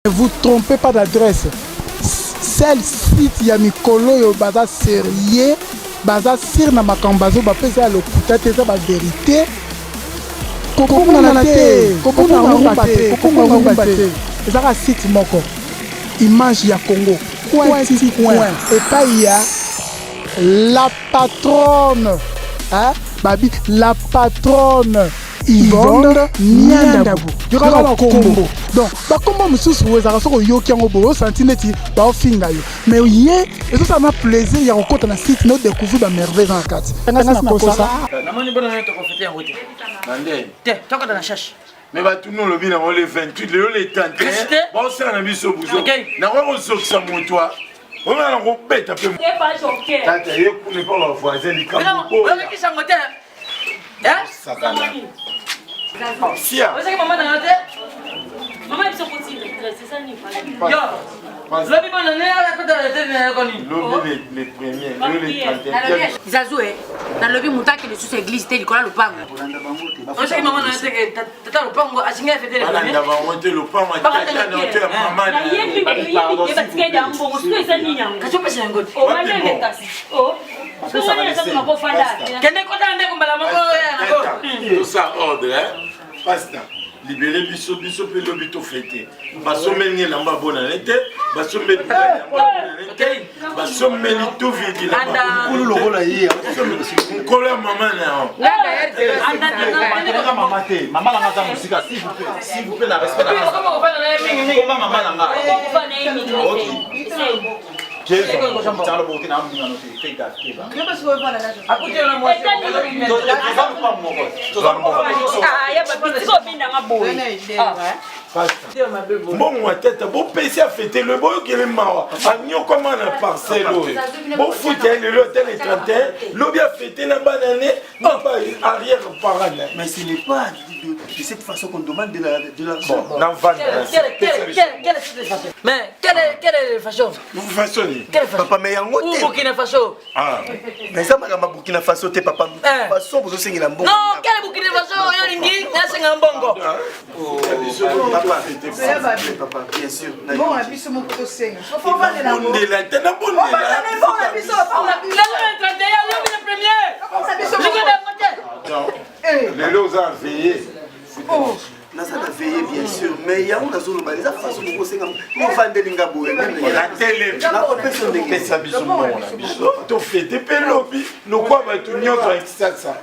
Vous trompez pas d'adresse. Seul site ya mikolo oyo baza sérieux, baza sur na makambo bazo bapesa ya lokuta te, eza ba verite. Kobungana te, kobunga rumba te, kobunga rumba te. Ezaka site moko. Image ya Congo. Coin ti coin. Epai ya la patronne. Hein? Babi, la patronne. Yvonne Niandabu yokaka bakombo donc bakombo mosusu ezalaka soki oyoki yango boye osanti neti baofinga yo mais ye ezosala na plaisir ya kokota na site no découvrir bamerveille eza na kati ngasi nakosa namoni bona nayo tokofete yango te te tokota na shashi me batuni olobi nango le 28 lelo le 31 baosala na biso buzo nakoki kozokisa moto oyo nakobeta mpe tata ye kuna epa bavoisin likambo Eh? Sakana. Sia. Ozaki mama na yo te? Mama biso koti retraite, c'est ça ni pas. Yo. Lobi bona ne ala kota retraite na yoko ni. Lobi le premier, lelo le 31. Zazu eh. Nalobi moto akende lisusu église te likolo ya lopango. Ozaki mama na yo te ke tata lopango asinga fete le premier. Balanda bango te lopango tata na yo te ya mama na. Nayebi yebi batikali ya mbongo, sikoyo eza nini yango? Kasi opesa yango te. Oh, malenge kasi. Oh. Kende kota ndeko mbala moko tosa ordre pasta libele biso biso mpe lobi tofete basombeli nge elamba bonane te basombeli bonane te basombeli tuvidi nkolo lokola ye nkolo ya mama na yo mama te mama nanga aza mosika s'il vous plaît s'il vous plaît na respect na mama nanga Mbongo ya tata bopesi afete le boyokele mawa anyokwama na parcelle oyo bofuta ye lelo ata le 31 lobi afete na bana ne na ba arrière parent na Mais ce n'est pas de cette façon qu'on demande de l'argent. Bon, navanda Mais quelle est la façon façon nini Papa, mais yango Ou te. Burkina Faso Ah. Mais eza makambo ya Burkina Faso te papa. Eh. Faso bozosengela mbongo. Non, quel Burkina Faso oyo olingi nasenga mbongo Papa, papa, bien sûr. Mbongo na biso moko tosenga. Faut ovandela yango. Bondela te na bondela. Obandela mbongo na biso, mbongo na biso. Lelo le 31 lobi le premier. Mbongo na biso Liko moko. dango te. Eh. Lelo oza veillé. Oh. naza na veille bien sûr mais yango nazoloba eza façon moko osenga ofandeli nga boye nakopesa ndenge pesa biso mbongo na biso tofete mpe lobi lokwa bato nyonso ya kisasa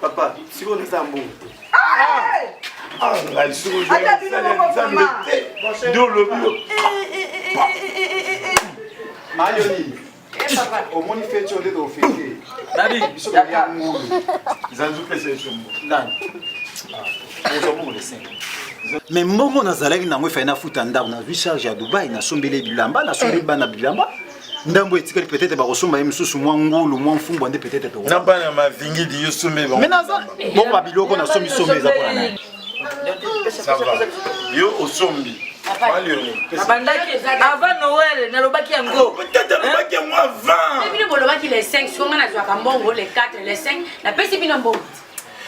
papa sikoyo naza ya mbongo te ah, ngai soki nzambe te nde olobi yo mayoni omoni feti oyo nde tofete biso tolia ngulu zanzu pesa biso mbongo nani ozwa mbongo le 5 mais mbongo nazalaki nango efai nafuta ndako nazwi charge ya dubai nasombeli bilamba nasombeli bana bilamba ndambo etikali peut-être bakosomba ye mosusu mwa ngulu mwa mfumbwa nde peut-être na bana mavingidi yo sombe mais naza bongo babiloko nasombi sombi eza mpona nani Ça va. Yo osombi. Abandaki avant Noël nalobaki yango. Peut-être alobaki yango avant. Bino bolobaki les 5 soki nga nazwaka mbongo les 4 les 5 napesi bino mbongo.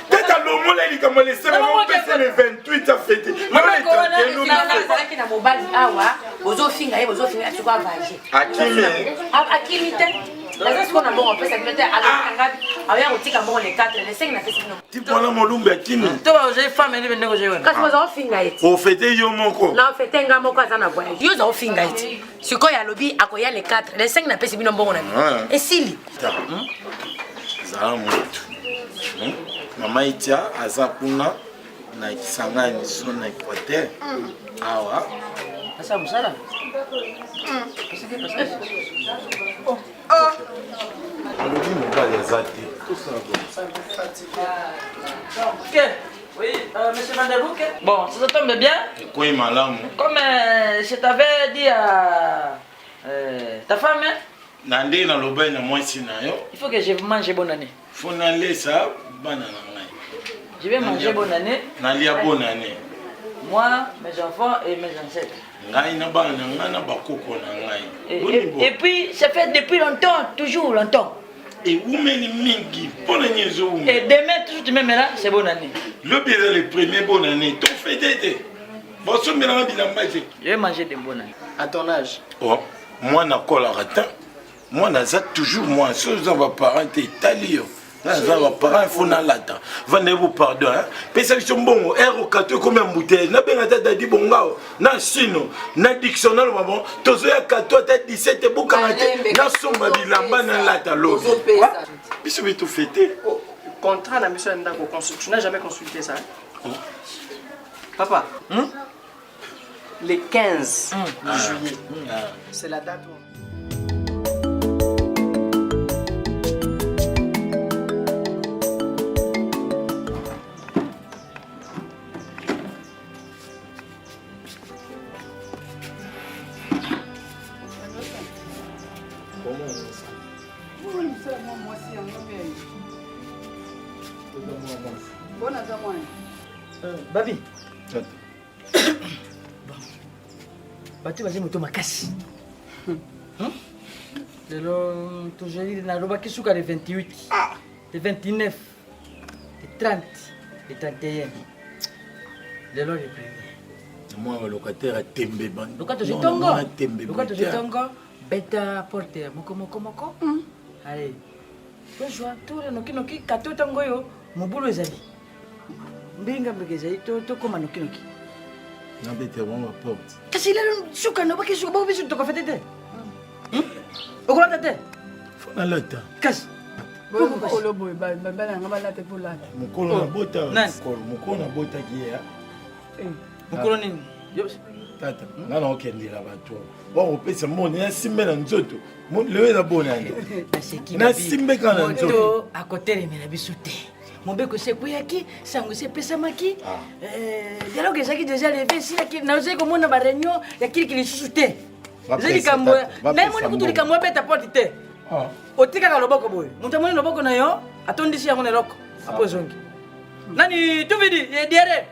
Tata longola likambo le 5 opesa le 28 afete. Azalaki na mobali awa bozofinga ye bozofinga ye siko avage. Akimi. Akimi te. Naza sikoyo na mbongo apesa bino te alobaki na nga aoya kotika mbongo le 4 le 5 napesi bino. Tipo wana molumbe akimi. To ba ozali femme nde ndeko ozali wana. Kasi boza ofinga ye ti. Ofete yo moko. Na ofete nga moko aza na voyage. Yo oza ofinga ye ti. Sikoyo alobi akoya le 4, le 5 napesi bino mbongo na bino. Ah. Esili. Zala motu. Hmm? Mama Itia aza kuna na Kisangani so na Equateur. Awa. Asa mosala. Alobi mobali aza te. Ok. Oui, monsieur Van der Broek. Bon, ça, ça tombe bien. Ekoyi malamu. Comme je t'avais dit à ta femme, hein? Na ndenge nalobaki na mwasi na yo. Il faut que je mange bonne année. Faut nalesa bana na ngai. Je vais manger bonne année. Nalia bonne année. Moi, mes enfants et mes ancêtres. Ngai na bana na ngai na bakoko na ngai. Et puis, ça fait depuis longtemps, toujours longtemps. ewumeli mingi mpo na nini ezowumela Et demain, toujours tu me mets là, c'est bonne année. Lobi eza le premier bonne année tofete te. Bosombelanga bilamba te. Je vais manger des bonnes. À ton âge. Oh, mwana akolaka te. Mwana aza toujours mwana. Soki oza baparent te etali yo. Nga naza baparent fo nalata. Vanda ye bo pardon. Hein? Pesa biso mbongo ere okato ekomi embouteillage. Nabenga ata Dadi Bongao na Sino na Dixon naloba bon tozoya kato ata 17 ebukanga te nasomba bilamba nalata lobi. Biso mpe tofete. Contrat na biso ya ndako, tu n'as jamais consulté ça. Oh. Papa, le 15 juillet, c'est la date où... Babi. Bato baza moto makasi. Lelo tozali nalobaki suka le 28, le 29, le 30, le 31. Lelo le premier. Mwa ba locataire atembe bando. Loka tozwi tongo. Loka tozwi tongo. Beta porte ya moko moko moko. Allez. Tozwa tole noki noki kato ntango oyo mobulu ezali. Mbinga mbinga ezali tokóma noki noki. Nabeta bango baporte. Kasi lelo suka nobaki suka bongo biso tokofete te. Okolata te. Fo nalata. Kasi mokolo boye babala yanga balata mpo lata. Mokolo nabota mokolo nabotaki ye. Mokolo nini? Tata, nga na okendela bato. Bakopesa mbongo nasimbe na nzoto. Lelo eza bonani. Nasimbe kaka na nzoto. Moto akotelemela biso te. Mobeko esi ekweyaki, sango esi epesamaki. Dialogue ezalaki déjà levé, esilaki. Nazali komona ba réunion ya kiliki lisusu te. Eza likambo nayemoni kutu likambo abeta porte te. Otikaka loboko boye. Moto amoni loboko na yo, atondisi yango na eloko. Apo ezongi. Nani tuvidi diare.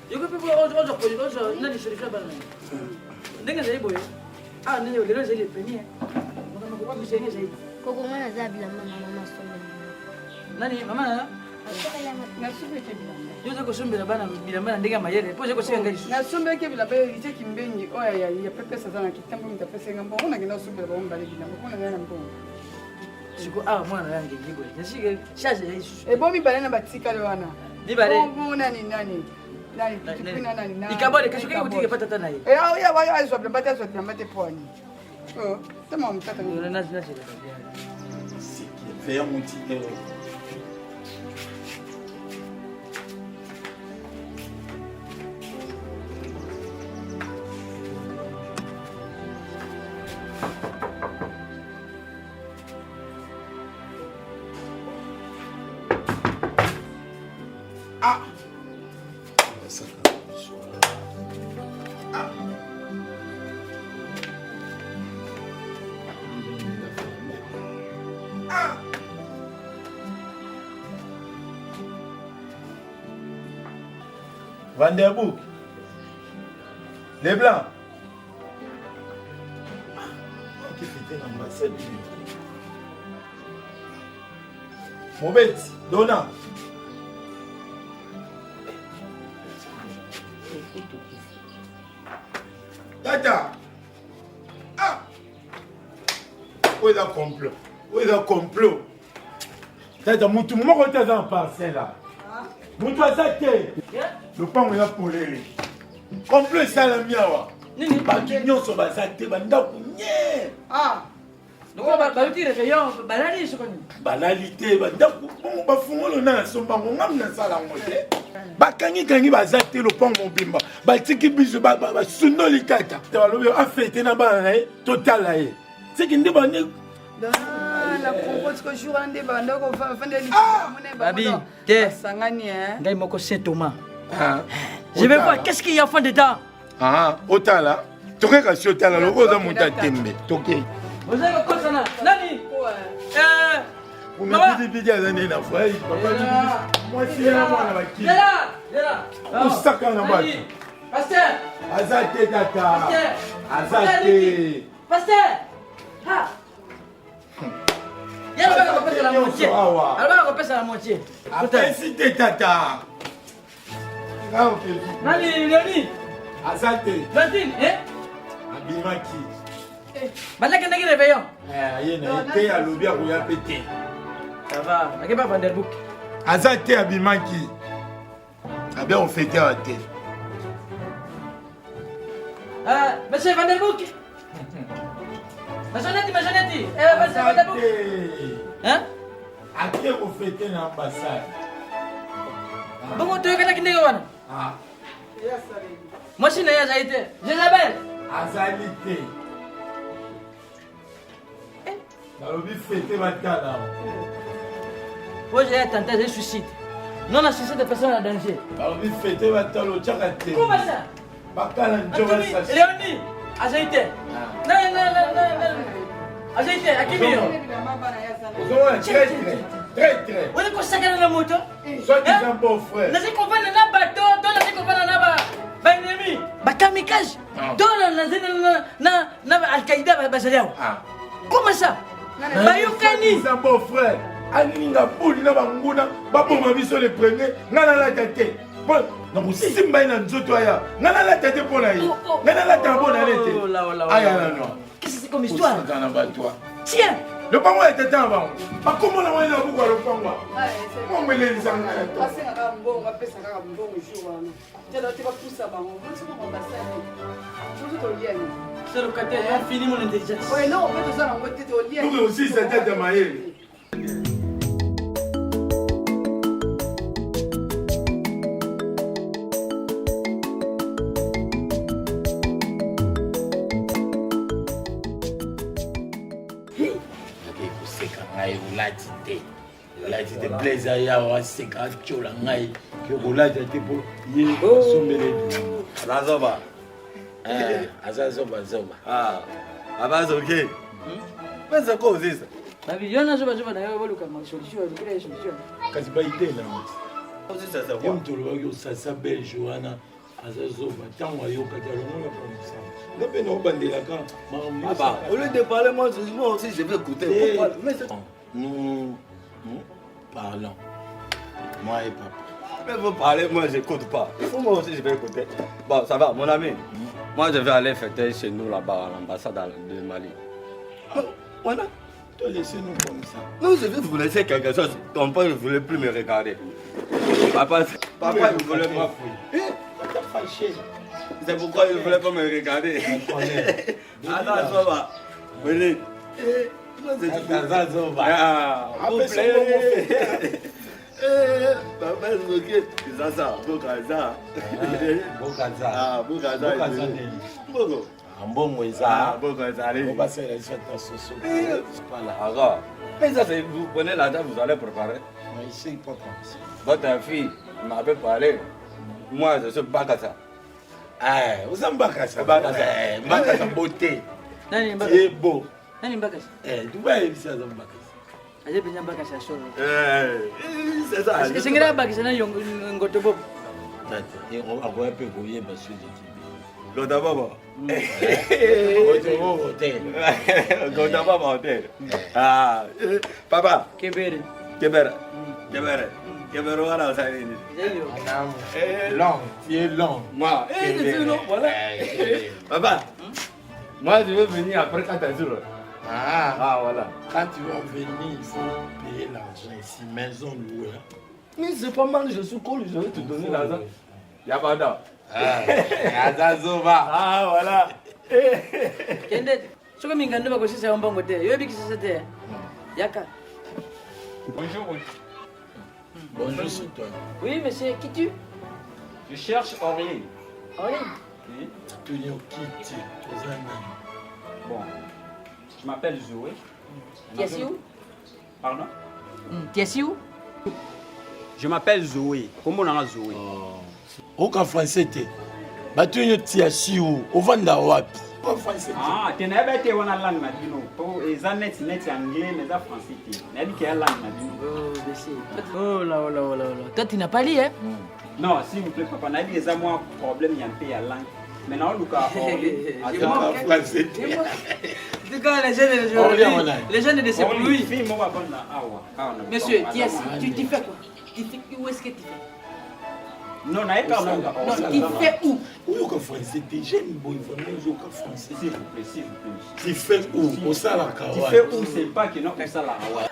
Yoko pe ozo ozo nani solution bana. Ndenge ezali boye. Ah ndenge lelo ezali le premier. Makambo kokusa ndenge ezali. Koko nga naza bilamba na mama asombela. Nani mama na? Nasombelaki bilamba. Yo oza kosombela bana bilamba na ndenge ya mayele mpo oza kosenga ngai lisusu. Nasombelaki bilamba ya Héritier Kimbengi oyo ya ya pepesa aza na kitambo moto apesa nga mbongo nakenda kosombela bango mibale bilamba mpo na ngai na mbongo. Siko awa mwana na ngengi boye. Nasike charge ya lisusu. Ebo mibale na batikali wana. Mibale. Bongo nani nani. Nani pitipina nani nani. Ikabode kasi okeke kotika epa tata na ye. Eh ah ya azwa bilamba te azwa bilamba te po ani. Oh, tama mutata. Na na Veya muti Ah! Ah! Van der Boek. Les Blancs. Qui fêtait l'ambassade Mobeti, Dona. Tata. Ah. Oyo eza complot. Oyo eza complot. Tata mutu moko te aza na parcelle. Mutu aza te. Lopango eza polele. Complot esalami awa. Bato nyonso baza te bandako nye. Ah. Lokola baluti réveillon balali soko nini? Balali te bandako bongo bafungolo na nasomba yango ngam nasala yango te. Bakangikangi baza te lopango mobimba batiki biso basundoli tata balobi afete na bana na ye totala ye seki nde bande na comprendre que jour nde banda kofandeli Babi te basangani hein ngai moko Saint Thomas. Je vais voir qu'est-ce qu'il y a au fond dedans. Ah, otala toke kasi otala loko oza moto ya tembe toke. Ozali kokosana nani? Kuna bidibidi aza nde na voyage papa bidibidi mwasi ya mwana bakili. Osaka na bato. Pasteur. Aza te tata. Aza te. Pasteur. Ha. Ye alobaka kopesa la moitié. Alobaka kopesa la moitié. Apesi te tata. Nani Leoni? Aza te. Gentile, eh? Abimaki. Balakendaki réveillon. Eh, aye na ye te alobi akoya mpe te. Ça va, akeba Vanderbook. Aza te abimaki. Abia ofete awa te. Ah, monsieur Vanderbook. Monsieur Neti, monsieur Neti. Eh, monsieur Vanderbook. Hein? Ake kofete na ambassade. Bongo toyokanaki ndenge wana? Ah. Mwasi na ye azali te. Jezabel. Azali te. Balobi fete batala. Oyo ezali attentat, ezali suicide. Non assistance de personne en danger. Balobi fete batala otyaka te. Comment ça? Bakala njo basasi. Léonie, azali te. Na na na na na. Azali te, akimi yo. Ozomona très très très très. Oza kosakana na moto. Soit disant beau frère. Nazali kovanda na bato to nazali kovanda na ba ba ennemi. Ba kamikaze. To nazali na na Al-Qaïda bazali awa. Comment ça? Bayokani. Disant beau frère. aninga boli na banguna baboma biso le premier ngai nalata te mpo nakosimba ye na nzoto aya ngai nalata te mpo na ye ngai nalata mpo na ye te aya nano Qu'est-ce que c'est comme histoire na bato Tiens lopango ya tata na bango bakomona wana na buku ya lopango mongo elelisa ngai na to basengaka mbongo bapesa kaka mbongo jour wana tela te bapusa bango mosoki tolia nini Ce locataire a fini mon intelligence. oyo eloko mpe toza nango te tolia toke osisa tata mayele Ake koseka ngai olati te olati te blaise aya aseka atyola ngai ke kolata te mpo ye asombele Aza zoba. aza zoba zoba Ah, abazoke. Benza ko uzisa. Babi, yo na zoba zoba na yo boluka ma solution, olukela ye solution. kasi baide nango Uzisa sa ye kwa. moto olobaki osasa belge wana aza zoba ntango ayokaki alongolaka mosala nga mpe naobandelaka makambo Ah bah, au lieu de parler, moi, moi aussi, je vais écouter. Eh. Pourquoi Mais c'est- nous, nous parlons moi et papa Mais vous parlez, moi, j'écoute pas. Il faut moi aussi, je vais écouter. Bon, ça va, mon ami. Moi, je vais aller fêter chez nous là-bas, à l'ambassade de Mali. Bon, Voilà. toi laissez-nous comme ça Non, je vais vous laisser quelque chose. Ton père ne voulait plus me regarder. Papa, papa, il voulait pas. T'as fâché. C'est pourquoi il ne voulait pas me regarder. Attends, ça va. Venez. Eh, moi, c'est Aza zoba. Ah, Ah, vous mais c'est plaît. Eh, papa, c'est ok. C'est ça, Bokaza. Bokaza. Ah, Bokaza. Bokaza nini? Mbongo. Mbongo Ah, eza. Bokaza, allez. Obasala biso ata soso. Voilà. Encore. Mais ça, c'est vous prenez l'argent, vous allez préparer. Non, ici, pas comme ça. Votre fille m'avait parlé. Moi, je suis Bakasa. Eh, oza mbakasa. Mbakasa. Eh, mbakasa beauté. Nani Tu mbakasa? es beau. Nani mbakasa? Eh, Dubai ayebisi aza mbakasa. Aza mpenza mbakasa ya solo. Eh, c'est ça. Esengeli abakisa na ngoto bobo. Tata, eh, akoya mpe koyeba soki etibi. Gota Baba. Ngoto bobo te. Gota Baba hotel. Ah, eh, papa. Kebere. Kebere. Kebere. Kebere, voilà, ça y est. Eh, Long, tu es long. Moi, eh, je suis long, voilà. Eh, Kebere. Papa, moi je vais venir après 4 jours. Ah, Ah, voilà. quand tu vas venir, il faut payer l'argent ici, maison louée. hein. Mais c'est pas mal, je suis cool, je vais te donner l'argent. Y'a pas d'or. Ah, aza zoba. Ah, voilà. Kende soki mingando bakosisa yo mbongo te yoyebi kisasa te yaka. Bonjour. Bonjour, c'est toi. Oui, monsieur, qui tu? Je cherche Aurélie. Aurélie. Oui. Tuni okiti, toza nani? Bon, je m'appelle Zoé. Tu es assis où? Pardon? Tu es assis où? Je m'appelle Zoé. Comment on a Zoé? Oka français te. Bato oyo tia siu, ovanda wapi? Oka français te. Ah, te nayebi ete wana langue na bino po eza neti neti anglais mais eza français te. Nayebi ke ya langue na bino. Oh, monsieur. Oh là, oh là, oh là, oh là. Toi, tu n'as pas lu, hein? Non, s'il vous plaît, papa, nayebi eza mwa problème ya mpe ya langue. Mais naoluka Orly. Oka français te. En tout cas, les jeunes Orly, d'aujourd'hui, on a. les jeunes de ces Orly, pluies. fille moko avanda awa. Awa na Monsieur, lopango, tu es aza assis, mwana. tu, tu fais quoi? Tu fais, où est-ce que tu fais? Non, naye kaka Osalaka. Non, tu fais où? Oyoka français te, j'aime boy vraiment oyoka français. S'il vous plaît, s'il vous plaît. Tu fais où? Osalaka Tu wapi? fais où c'est pas que non osalaka wapi.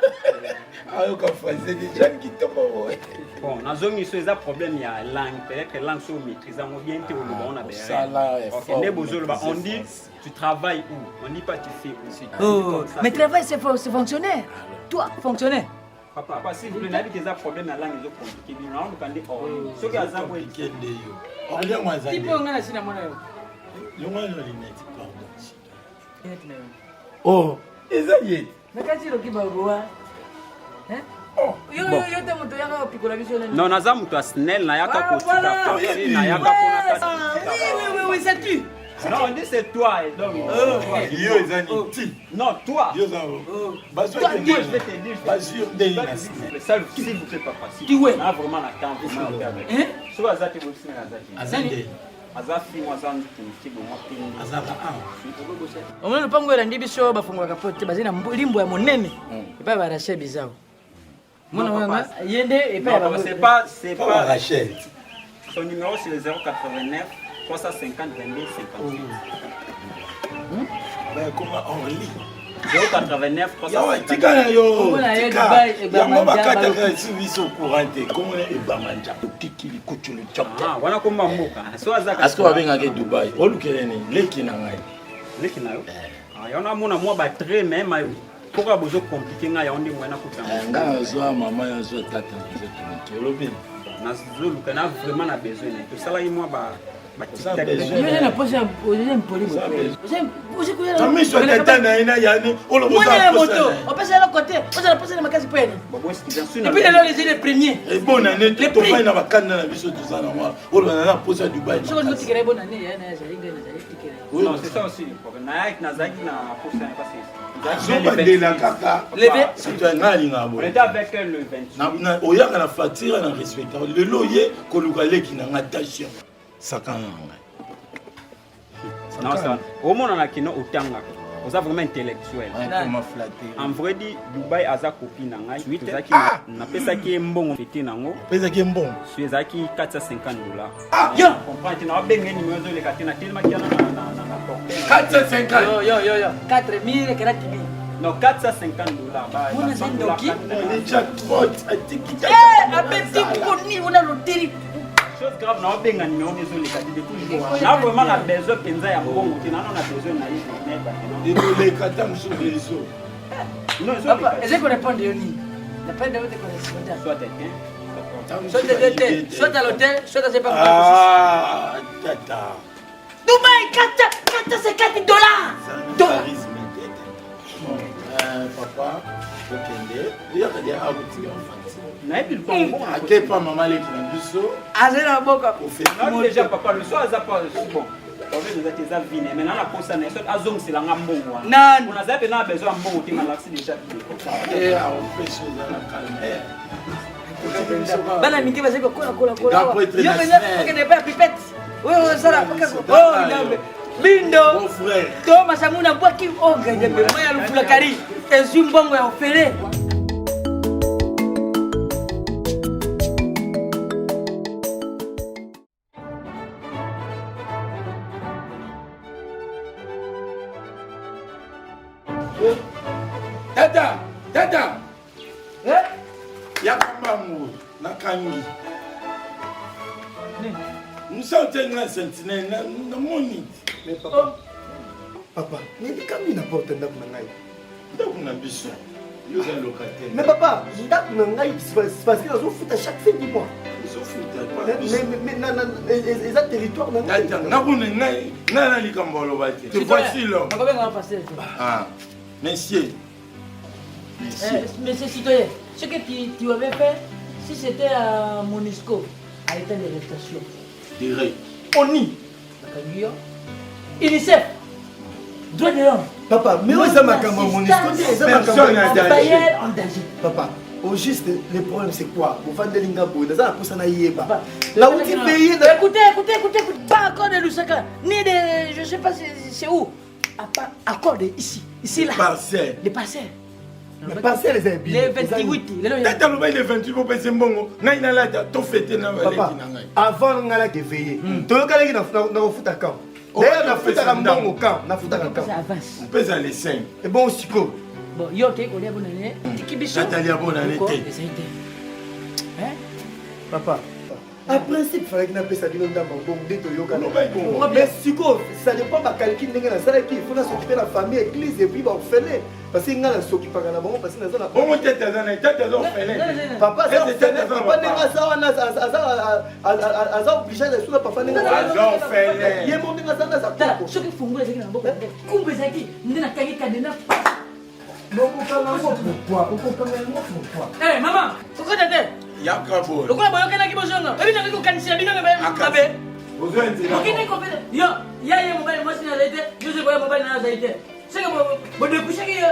Ayoka français te, j'aime kitoko boy. Bon, nazongi so eza problème ya langue, peut-être langue so maîtrise yango bien te oloba on a Osala effort. Ok, nde bozoloba, on dit maîtriser tu travailles où? On dit pas tu fais où. Oh, Comme ça, mais c'est- travail, c'est fonctionnaire. Toi, fonctionnaire. Papa, papa, s'il vous plaît, nayebi ke eza problème ya langue ezo compliqué bino, naoluka nde Orly. Soki aza boye Compliqué nde yo. Orly yango aza Tipo nde. nga na sina mwana yo. Longola yo lunette, pardon. Lunette na yo. Oh, eza ye. Na kati loki ba roa. Hein? Oh. Yo yo yo te moto yaka opikola biso nani? Non, naza moto ya SNEL, nayaka Ah, kotika voilà. taxi, nayaka mpona Ah, oui, oui, oui, oui, c'est tu. Non, on dit c'est toi. et Donc, Yo eza ni ti. Non, toi. Yo eza bazwa Toi, moi, je vais te dire. Bazwi yo ndenge na SNEL. Ça, s'il vous plaît, papa. Tu ouais. Na vraiment la temps vraiment ya perdre. Hein? Soki aza te bobisi na aza te. Aza nde. Aza fi mo aza nzutu moke bongo pembe. Azaka awa. Omoni lopango elandi biso bafungolaka po te bazali na limbo ya monene epai ya barachel bizao. Mwana Non, wana papa. ye nde epai ya Non, papa, bango. c'est pas c'est Pas pas Rachel. Son numéro c'est le 089 350 22 58. Ba koma Orly. 089 Yawa 350. tika na yo. Komona ye tika. Dubai, ebamanja, Yango bakataka baloki. esi biso courant te. Komona ebamanja. Tikili kuchulu chokte. Ah, wana komba mboka. So aza Aske babengaka ye Dubai. Olukele nini? Leki na ngai. Leki na yo. Ah, yana mona mwa ba trait mais ma pourquoi bozo compliqué nga ya onde mwana kuta. Nga nazwa mama nazwa tata nazwa olobi. Nazoluka na vraiment na besoin na ye. Tosalaki mwa ba ba Oza tic-tac. besoin. Yo nde na posa oza mpoli boye. Na miso ya tata na ye na yani oloba Mwana ya oza posa moto na ye. opesa eloko te ozala posa na makasi po ya nini? Bon, bon, excusez, Et puis lelo les les premiers. ebona ne Les prix. tofai na bakanda na biso toza na mwa oloba na na posa ya Dubai. Soki olingi otikela ye bonne année ya na ye azali ngai nazali tikela ye. Non, c'est ça aussi le problème. Nayaki nazalaki na posa na parce que azobandela kaka Leve. surtout ngai alingaka On boye était avec elle le 28. oyaka na facture na respecta lelo ye koluka leki na ngai attention sakana na ngai Non, ça. Omonana kino otangaka. Oza vraiment intellectuel. koma flatter En vrai dit, Dubai aza copine na ngai. Tozalaki napesaki ye mbongo fete nango. opesaki ye mbongo Su ezalaki 450 dollars. Yo! Comprends te na babenge numéro ezoleka te na telemaki wana na na na na portail. 450 Yo yo yo yo 4000 kera 10000. Non, 450 dollars. Ba Mwana ba azali 100 dollars, ndoki. 450. jackpot atiki Eh, abeti koni wana loteri. Chose grave na obenga numéro ezoleka te depuis jour wana. Na vraiment na besoin mpenza ya mbongo te nano na besoin na ye nayeba te non. ekoleka ata mosusu réseau Non, Papa, ezoleka. ezali korépondre yo nini? Na peine de correspondre. Soit te. Soit te soit à l'hôtel, soit à c'est pas Ah, tata Dubaï 4 450 dollars. Dollars. charisme te tata papa okende oyaka de akotika facture Nayebi mbongo. ake pa mama leki na biso Azali na mboka. Non, déjà papa le soir aza pas bon. Problème eza te eza vine mais nana posa na ye soki azongiselanga mbongo wana. Nani? Mpo nazali mpe na besoin ya mbongo te nalakisi déjà biloko. aopesi ozala calme Bana mike bazali kokola kola kola. D'après Yo mpenza okende epai ya pipette. Oyo osala oh ndambe. Bindo. Mon frère. To masamuna bwaki oh ngajambe moya lufula kari. Ezwi mbongo ya ofele. Tata, tata. Eh? Yaka mbangu nakangi. Musa otiaki nga sentinelle namoni. Mais papa, papa, nayebi na porte ndako na ngai. Ndako na biso. Yo oza locataire. Mais papa, ndako na ngai c'est parce que nazofuta chaque fin du mois. Ozofuta Mais eza territoire na ngai. Tata, nakuna ngai ngai na likambo oloba te. Te voici l'homme. Nakobengaka pasteur te. Ah, monsieur. Monsieur. Monsieur citoyen, ce que tu avais fait, si c'était à MONUSCO, à l'état d'arrestation, Direct. ONI, bakangi yo, UNICEF, droit de l'homme. Papa, mais oyo eza makambo ya MONUSCO te, eza makambo Personne n'a danger. Bayel en danger. Papa, au juste, le problème c'est quoi bovandeli nga boye naza na posa nayeba Papa, nauti paye na Écoutez, écoutez, écoutez, écoutez, pas encore de Lusaka, ni de, je sais pas c'est où. À part, accord de ici, ici là. Parcelle. Les parcelles. Parcelle eza ebile. Le 28 lelo. Tata aloba le 28 bopesi mbongo ngai nalata to fete na baleki na ngai. Avant ngai nalata veille. Toyokalaki na kofuta camp. D'ailleurs nafutaka mbongo camp, nafutaka camp. Opesa le 5. Et bon sikoyo. Bon yo okei kolia bonane tiki biso. Natali ya bonane te. Ezali te. Papa. En principe, fallait napesa bino ndambo mbongo nde toyokana. Mais sikoyo, ça dépend ba calcul ndenge nasalaki, il faut na s'occuper na famille, église et puis ba orphelin. Parce que nga na s'occupaka na bango parce que naza na Bongo tete aza na tete aza orphelin. Papa aza orphelin, papa ndenge aza wana aza aza obligé aza suna papa ndenge aza orphelin. Ye mo ndenge aza aza Tala, soki fungola ezalaki na maboko na ngai, kumba ezalaki nde nakangi kadena. Okokanga yango pourquoi? Okokanga yango pourquoi? Eh mama, kokota te. Yaka boye. Lokola boyokanaki bozonga. Oyebi nakoki kokanisela bino mabe. Okende kofete. Yo, ya ye mobali mwasi na azali te, yo ozali koya mobali na azali te. Seke bodekushaki yo,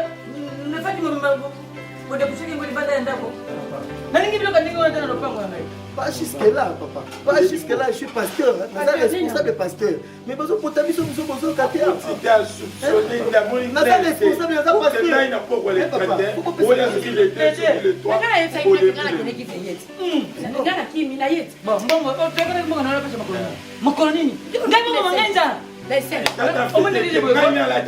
nefati mobimba bodekushaki yango libanda ya ndako. Nalingi biloko ndenge wana te na lopango na ngai. Pas jusque là, papa. Pas jusque là, je suis pasteur. Naza responsable pasteur. Mais bazo pota biso biso bozo kate. Tika soupçonner ndamoni. Naza responsable naza pasteur. Ngai na poko le trente. Oya soki le 2 soki le 3. Nga na yebisa ye nga nakendeki veillette. Nga nakimi na ye. Bon mbongo toyokana mbongo na napesa makolo. Mokolo nini? Ngai mbongo ngai nzala.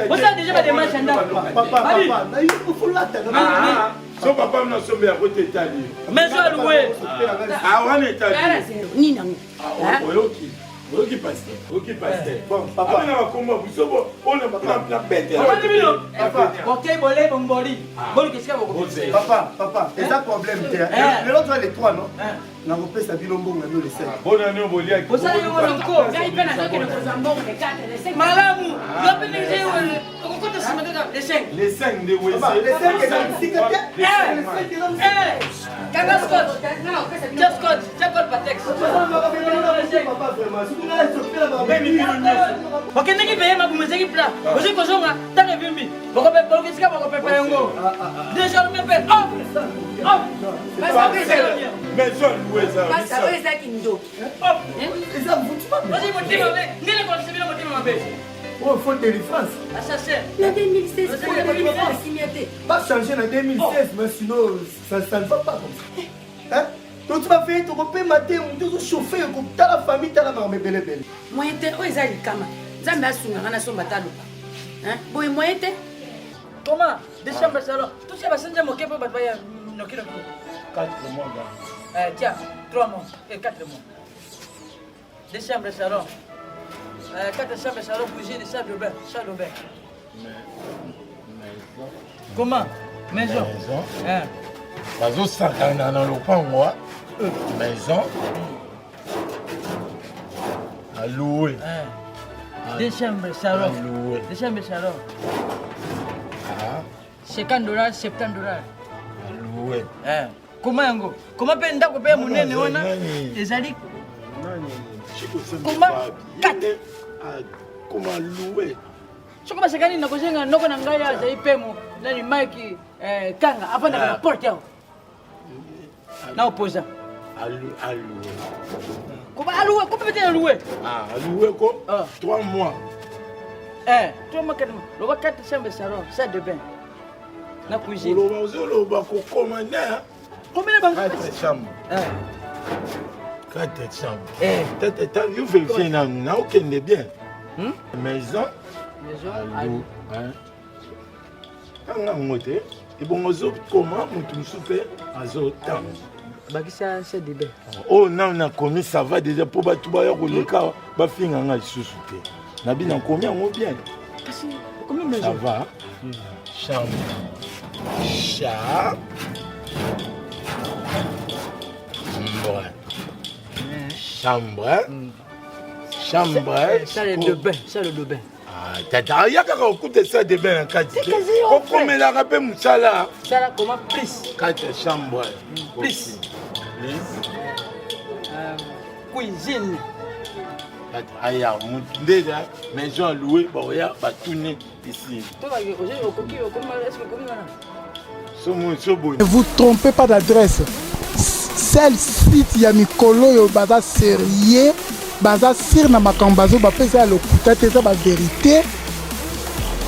Osala déjà ba démarche ya ndako. Papa papa na yo folata na. So papa mna sombe ya kote etali. Maison à louer. Ah wana etali. Nini yango? Oyoki. Oyoki pasteur, oyoki pasteur. Bon, papa. Amena bakombo biso bo ona na bete. Papa bino. Bokei bole bomboli. Boluka esika bokobisa. Papa, papa, eza problème te. Lelo toi les trois non? Nakopesa bino mbongo na bino le 5. Bonne année boliaki. Bosala yango na nko. Ngai mpe nazokende kozwa mbongo le 4 le 5. Malamu. Yo mpe ndenge okokota nsima kaka le 5. Le 5 nde wese. Le 5 eza mosika te. Le 5 eza mosika. Kanga scotch. Tia scotch. Tia code patex. Bakendeki veye mabumu ezaki plat. Ozwi kozonga ntango evimbi. Boluka esika bakopepa yango. Désormais mpe hop hop. Maison louée eza. Pasta oyo eza kindoki. Hop. Eza Ozwi motema mabe. Ndenge kolakisa bino motema mabe. Oh, faut délivrance. Assassin. Na 2016, kimia te. Pas changer na 2016, mais sinon ça, ça ne va pas comme ça. Hein? Donc tu vas faire tokopema te moto ozochauffe tala famille tala makambo ebelebele. Moyen te oyo eza likama. Nzambe asunga nga nasomba ata lopa. Boye moyen te. Comment Des chambres salon. Tout ça basanza moke mpo bato baya noki noki. 4 mois. Euh, tiens, 3 mois et 4 mois. Des chambres salon. Euh, 4 chambres salon, cuisine, salle de bain, salle de bain. Maison. Comment Maison. Maison. Hein. Bazosakana na lopango maison à louer. Hein. Des chambres salon. À louer. Des chambres salon. Ah. 50 dollars, 70 dollars. À louer. Hein. Comment yango Comment mpe ndako mpe ya monene wana ezali Comment 4 Comment louer soki basakani nakozenga noko na ngai azali pemo nani mike eh, kanga afandaka na porte awa na opposant koba aloué koba pete aloué ah aloué ko 3 mois eh 3 mois 4 mois loba 4 chambre salon salle de bain na cuisine oloba ozoloba kokoma na combien bango 4 chambre 4 chambre tete tango yo vérifie nanu naokende bien maison maison tanga yango te ebongo ozokoma moto mosusu mpe azotanga bakisa cdb oyo nanu nakomi ça va déjà mpo bato baya koleka bafinga nga lisusu te nabi nakomi yango bien kasi okomi ça maison va chambre chambre chambre chambre salle de bain salle de bain tata aya kaka okuta salle de bain na kati te okomelaka mpe mosala sala koma plus kati ya chambre plus cuisine aya motu nde maison aloue baoya batuni ici Ne vous trompez pas d'adresse. Seul site ya mikolo oyo baza sérieux, baza sur na makambo bazo bapesa ya lokuta te eza ba vérité.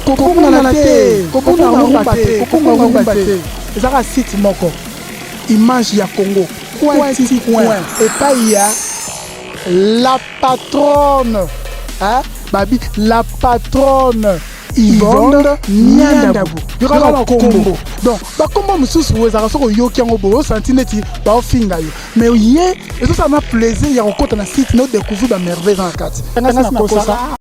Kobungana te, kobunga ngumba te, kobunga ngumba te. Eza kaka site moko. Image ya Congo. Coin ti coin. Epai ya la patronne. Hein? Babi, la patronne. Yvonne Niandabu. Yoka ba kombo. Donc, ba kombo mosusu ezalaka soki oyoki yango boye osanti neti baofinga yo. Mais ye ezosala na plaisir ya kokota na site na odécouvrir ba merveille eza na kati. Nga nakosa.